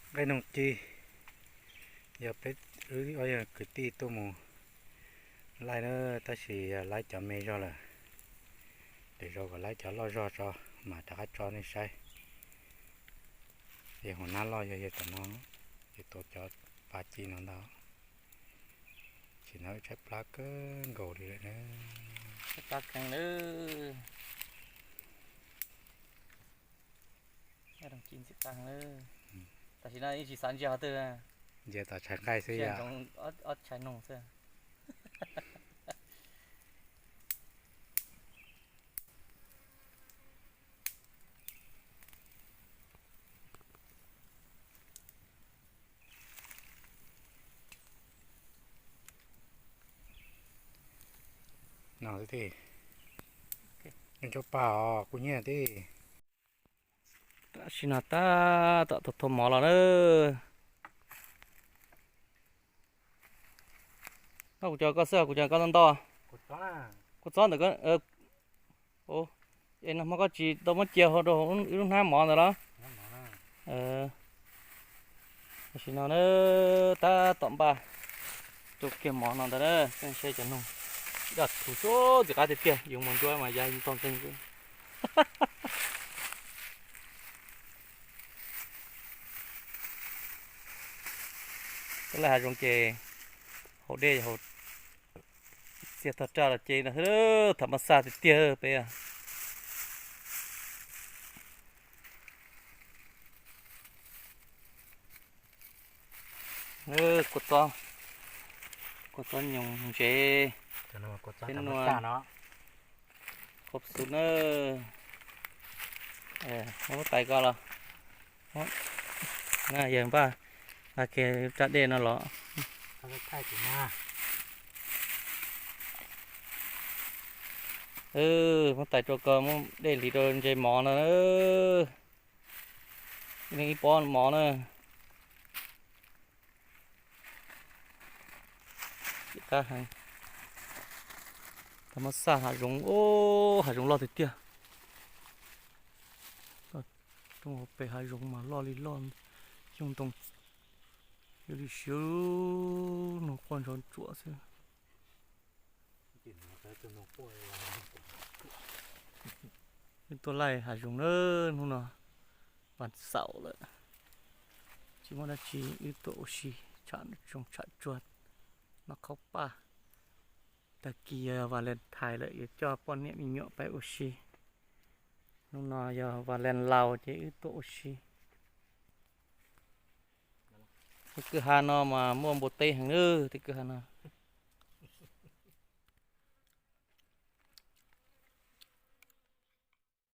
Nqaij noog ci, yog peb, wb ob yog kwv tij tuaj mus laij na, tab sis yog laib cov me zog lawm, lwm zaus kom laib cov loj zog tso mam rov qab tso nej saib. Yog hauv nab loj yog yog tom no, yog tuav cov pas ci no ntag. Sim no tshaib plab kawg nkaus li lawm na. Tshaib plab kheev lawm. Tam sim no yeej tsis xav ntsia qhov twg, ntsia tom tshais nqaij xwb, yog ob tshais noog xwb. No tij, cov paj os kuv nyiaj tij. Tam sim no tab tom thau mov los na. Kuv cov koj xwb, kuv cov koj ntau ntau. Kuv txob ntawm koj, es nag hmo koj tsis tau muab cia rau ib lub hnab mov ntawd los? Tam sim no na, tab tom npaj rau kiag mov no ntag na, saib cov noog daj thuv xub ntxim qab tiag tiag, yuav mus ntsuab mas ya ntog nkeeg xwb. Tuaj laij hav zoov ces haus dej haus txiag tog raj los ces no tham mas xaj tiag tiag peb. Kua txob, kua txob nyoos ntsev, kua txob nua, kua xub na. Muab tais ko los, yawg npaj, a ke raj dej no los. Muab tais rau ko muab dej hliv rau ntses mov no. Ib pob mov na. Qab heev. Tau muab xaj hav zoov, hav zoov loj tiag tiag. Roob hauv pes hav zoov mas loj li loj, xyoob ntoo yuav li siav, noog quaj ntsoov tsuam xwb. Wb tuaj laij hav zoov na, hnub no pas xaum lawm, tsis muaj dab tsi, wb tuaj ua si, tsham zoov tsham tsuag, noj qhaub paj. Tag kis yog Valentine lawm yuav coj poj niam me nyuam pais ua si. Hnub no yog Valentine Laus ces wb tuaj ua si. Tej kwj ha no mas muaj npua teb heev na, tej kwj ha no.